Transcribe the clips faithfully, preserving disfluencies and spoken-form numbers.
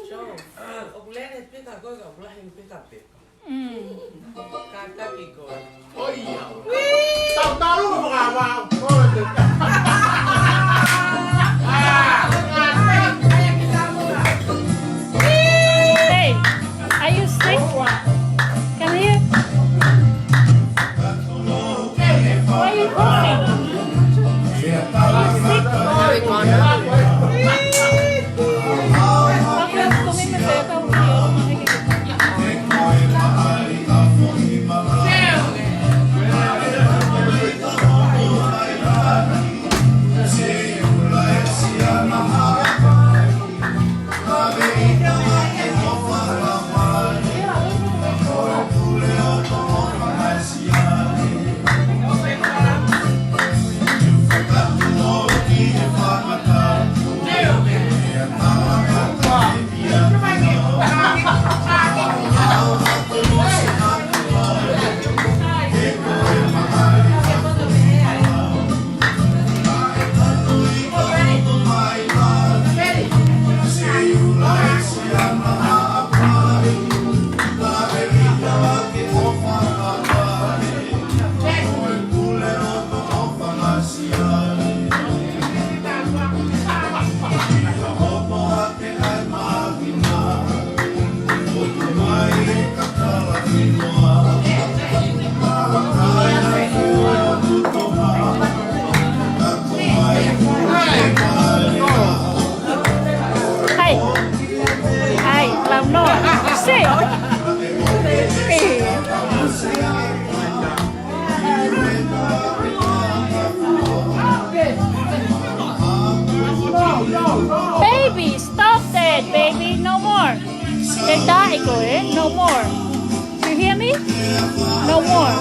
Joe, ʻoku lele pika koe ka ʻoku lahi pika peka. Mm. Kātaki koe. ʻOi, ia. Tau talu mo ka wa. Hey, are you sick? Come here. Why are you coughing? Are you sick? Hi. Hi, lau noa. Sit. Baby, stop that, baby. No more. Te tā ʻe koe, eh? No more. You hear me? No more.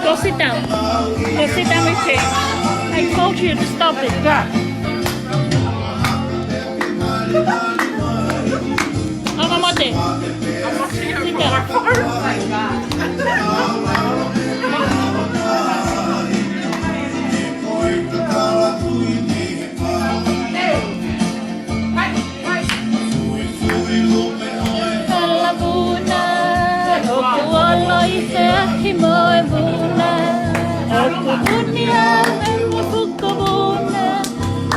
Go sit down. Go sit down and change. I told you to stop it. Go. Angamate. Sit down. Ala vuna, ʻoku olo ʻi he ahi mo e vuna. ʻOku uni ʻa e fuko vuna.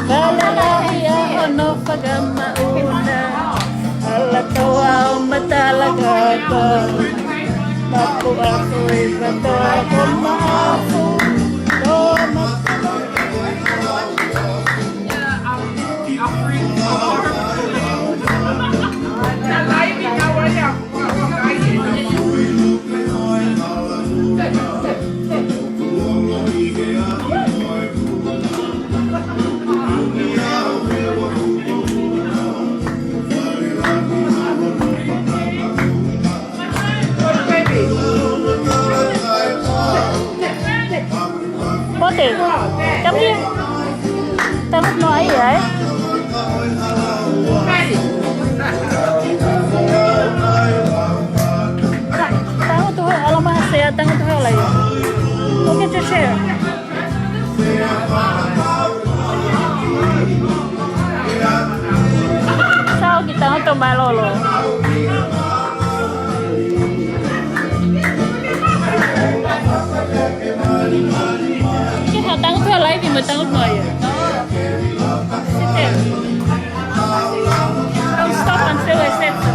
Kalalahi ʻa hono fakamaʻuna. Ala toa ʻo matala kapa. Mapu ako i patoa ko mapu. Toa mapu. Pote, come here. Tangutu noa ia, eh? Tangutu holo, ʻalu mai ha sea, tangutu holo ia. Go get your chair. Sau ki tangutu mālōlō. Ke ha tangutu ha laivi mo tangutu noa ia. Sit there. Don't stop until I said so.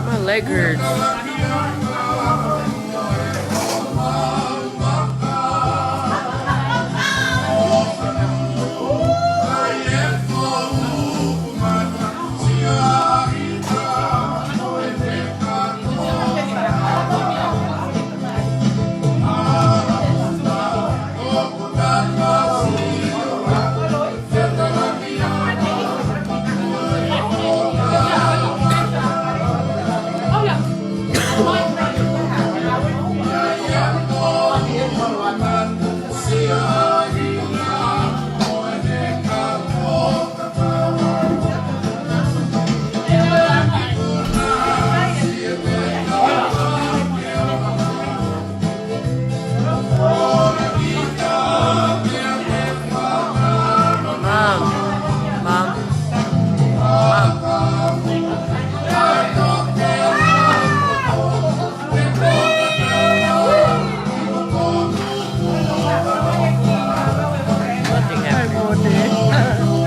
My leg hurts. Mom. Mom. Mom. Nothing happened.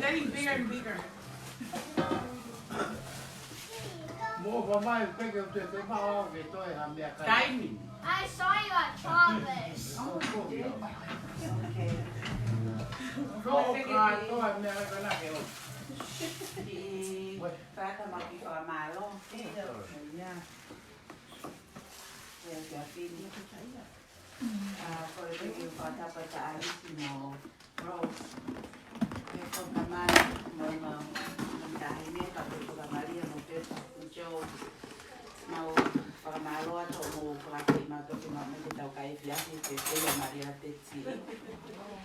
Getting bigger and bigger. Mo fa mai peke o te te ma o ke toe ha mea kai. Taimi. I saw you at Travis. Ko ka toe mea kai ka na ke o. Ki fata ma ki fa malo. Ia. Ia, ia, fini. ʻA, ko e peke fata pa ta alisi mo Rose. Ke ko ka mai mo ma, mo tahi ne ka ko ka Maria mo Pepa, mo Joe. Mau fakamālō atu mo fakafeʻiloaki mautolu ke mau mei ke tau kai efiafi ke ko ia Maria Peti.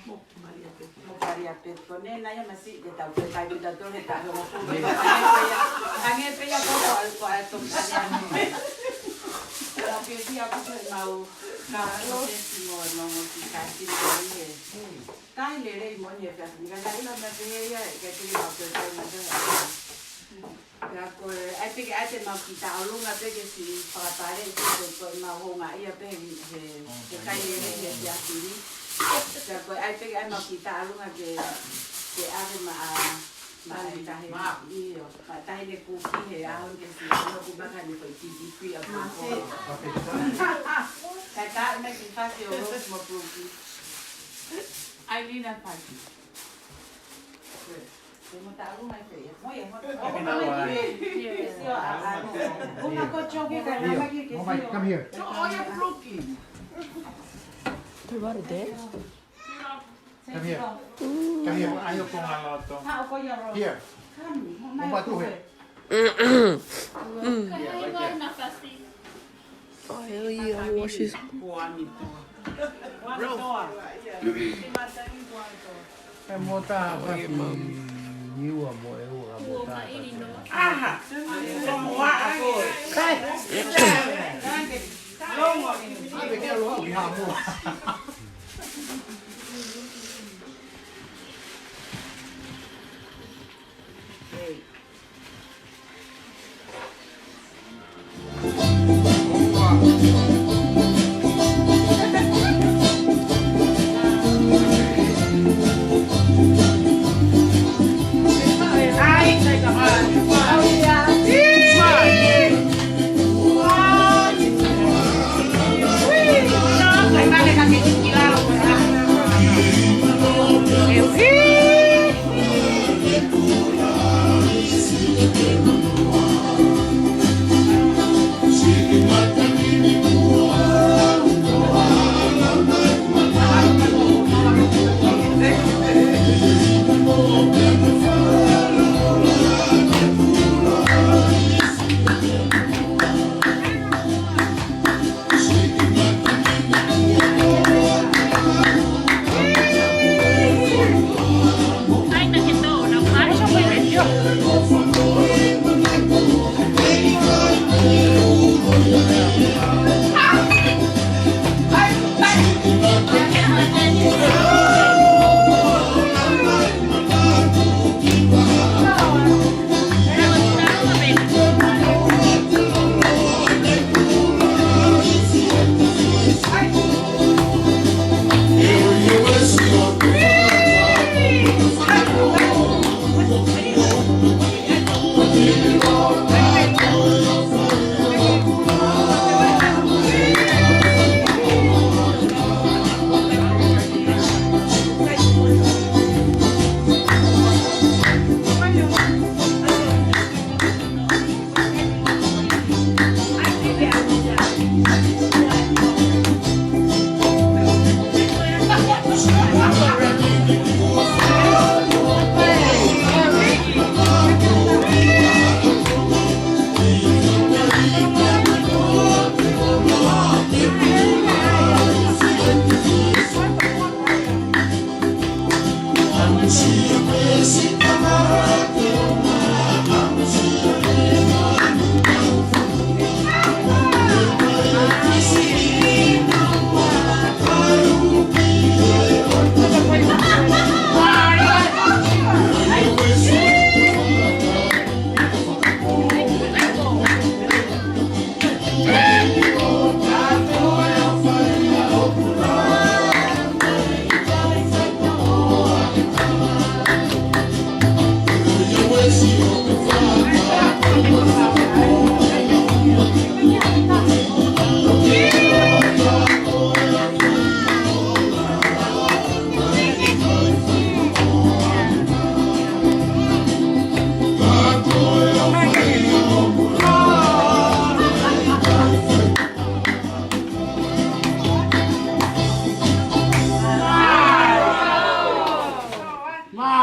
Mo Maria Peti. Mo Maria Peti. Ko ʻene nai ia masi ke tau ke kai kita tole ta mo fu. Tange pe ia ko ko al ko al to. Mau ke fia ko ke mau ka lo ke si mo no mo si ka si mo ni e. Kai lelei mo ni e ka si. Ka ka ila ma pe ia ke te mau ke kai ma te. Pea ko e, ʻai pē ke ʻai pē mau ki taʻolunga pē ke si fakapale, ke ko, ko e mau honga ia pē he, he, he kai he, he, he efiafi ni. Pea ko e, ʻai pē ke ʻai mau ki taʻolunga ke, ke ʻave ma a, ma e tahi, ʻio, ma tahi ne kuki he ʻaho ke si, ʻano ku maka ne ko i ki ki kui a ko ko. Ka ta me ki fasi o Rose mo kuki. ʻAi Lina fasi. Come here. Everybody dance? Come here. Come here. Ayo ko ngaloto. Here. Uma tu he. Oh, hell yeah, I'm gonna wash this. Hey, Mom. Niua mo e ua mo tata. ʻAha. Longo ā koe. Longo.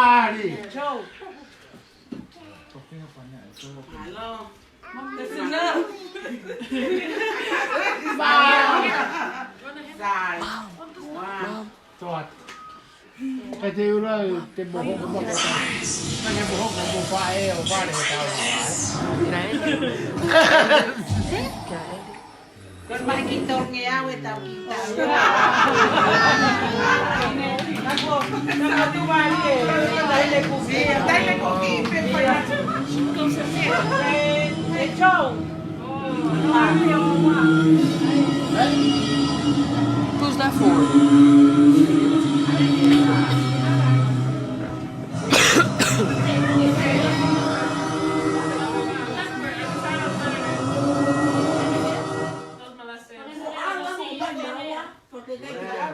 Mālie. Mālie. Sai. Wow. Toa. Kei te ula te moho ko moho. Kei te moho ko moho faʻē ʻo vale ko tau. Ko e mahi ki tonge au e tau ki tau. Ako, ako tu mai e, tai le kuki, tai le kuki, pe pai. E, e Joe. Who's that for?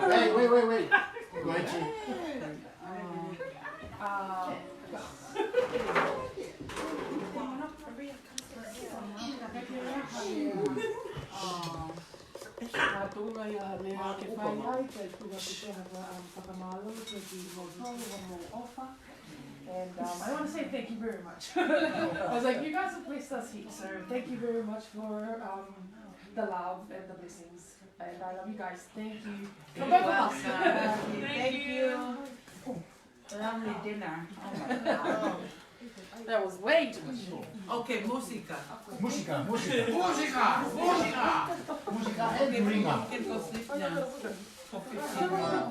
Hey, wait, wait, wait. Wait. Ka tuʻunga ia ha meʻa ke fai ai, kae tuʻunga pē ha, um, fakamālō ki he kimoutolu hoʻomou ʻofa. And, um, I wanna say thank you very much. I was like, "You guys have blessed us heaps, so thank you very much for, um, the love and the blessings. And I love you guys. Thank you." For both of us. Thank you. Lovely dinner. Oh my God. That was way too much. Okay, música. Música, música. Música, música. Música, okay, música. You can go sleep now. For fifteen minutes.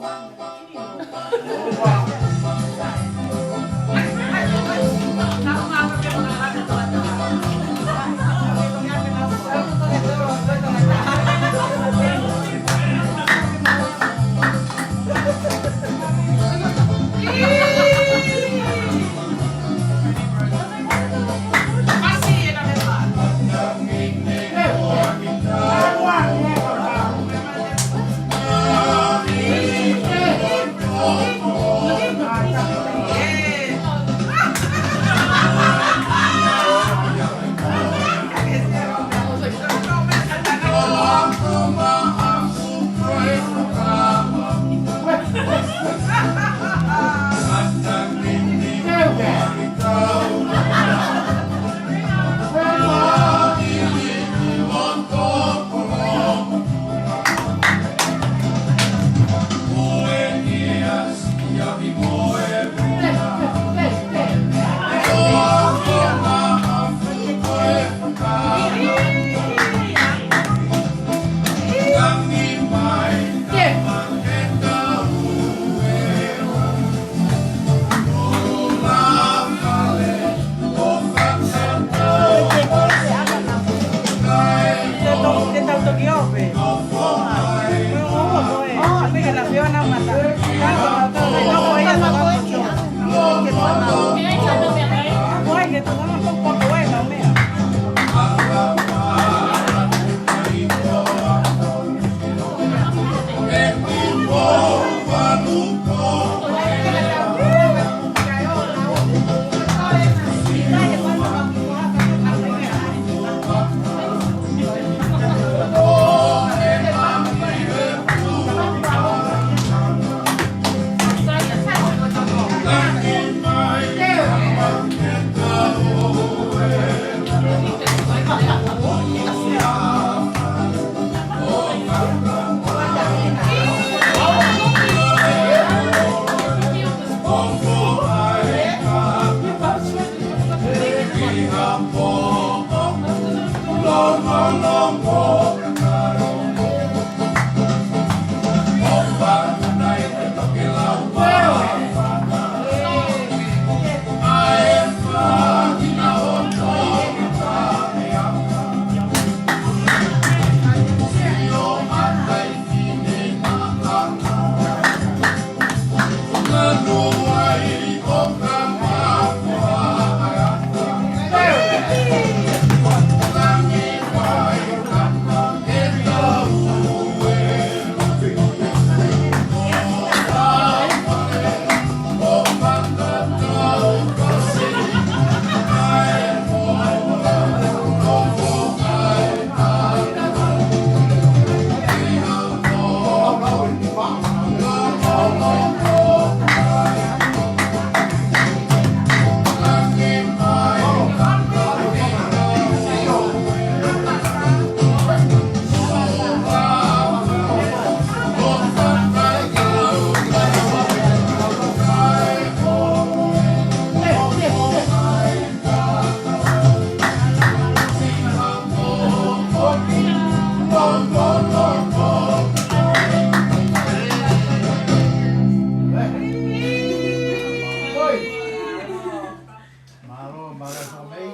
Mālō, mālō, mālō.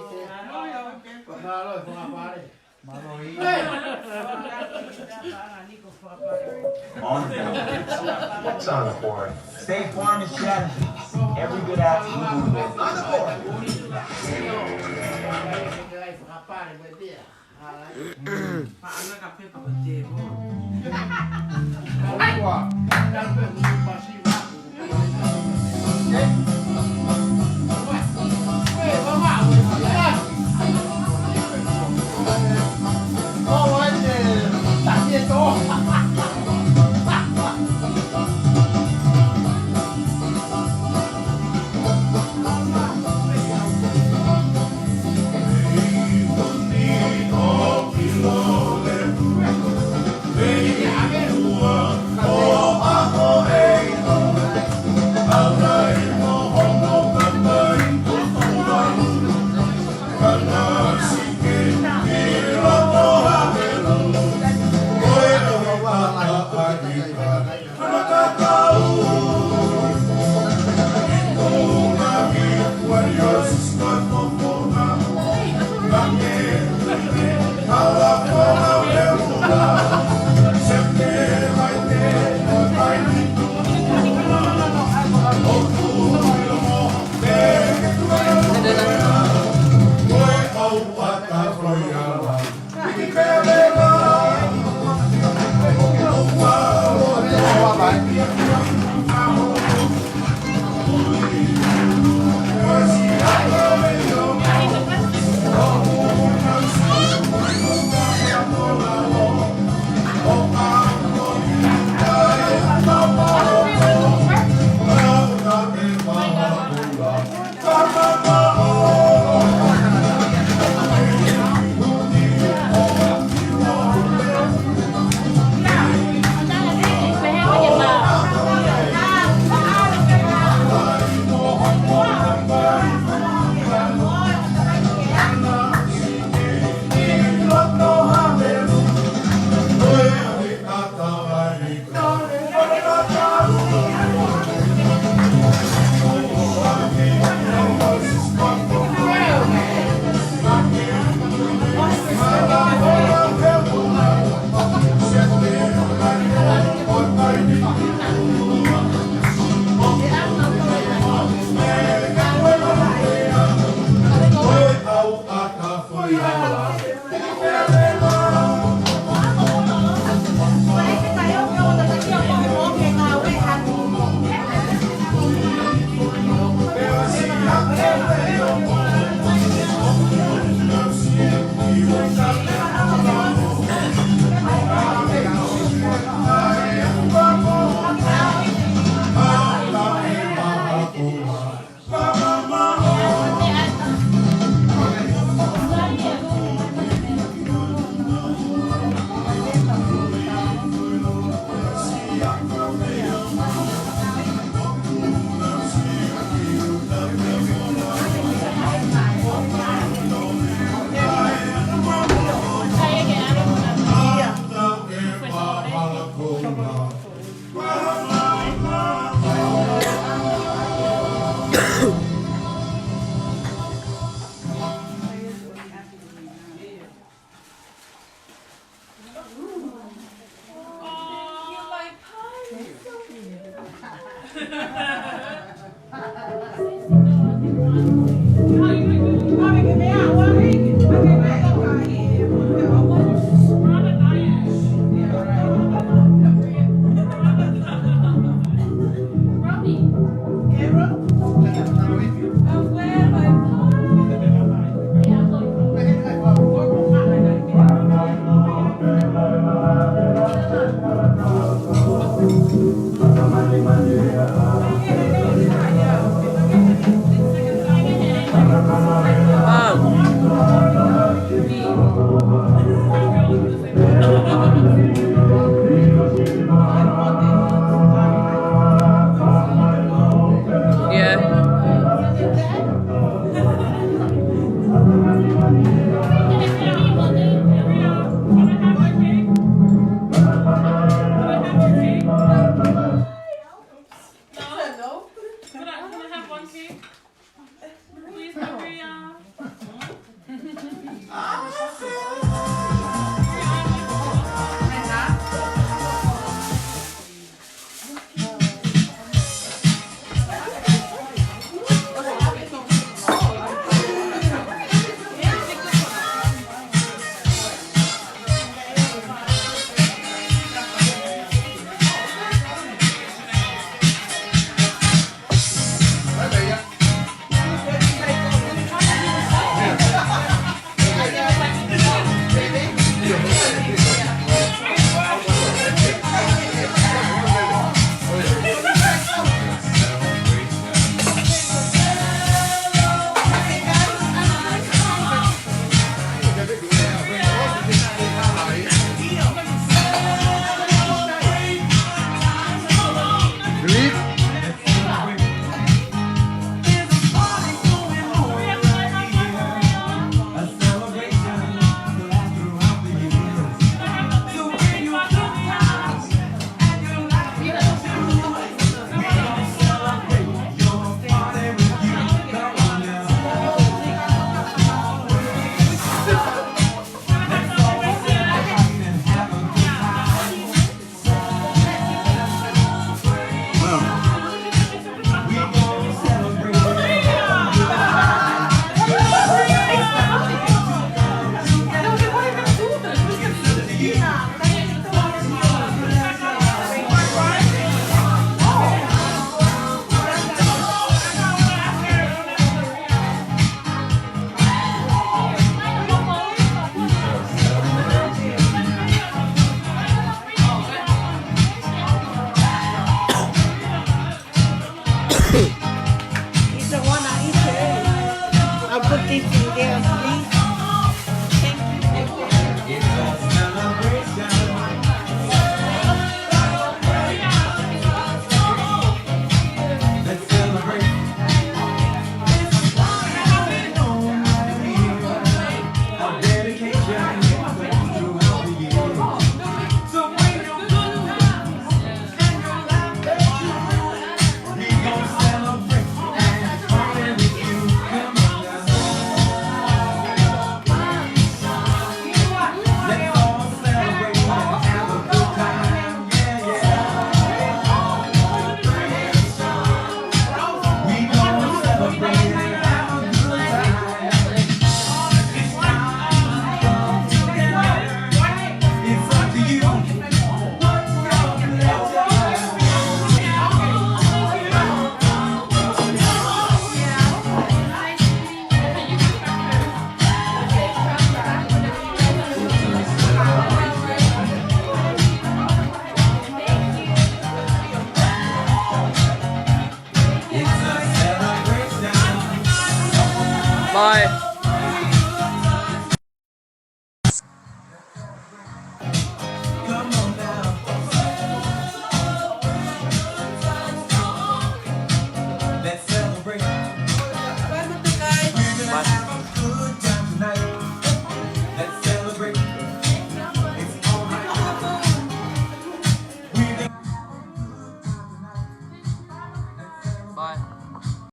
Mālō, mālō. On the board. It's on the board. State Farm is strategy. Every good action moves. On the board.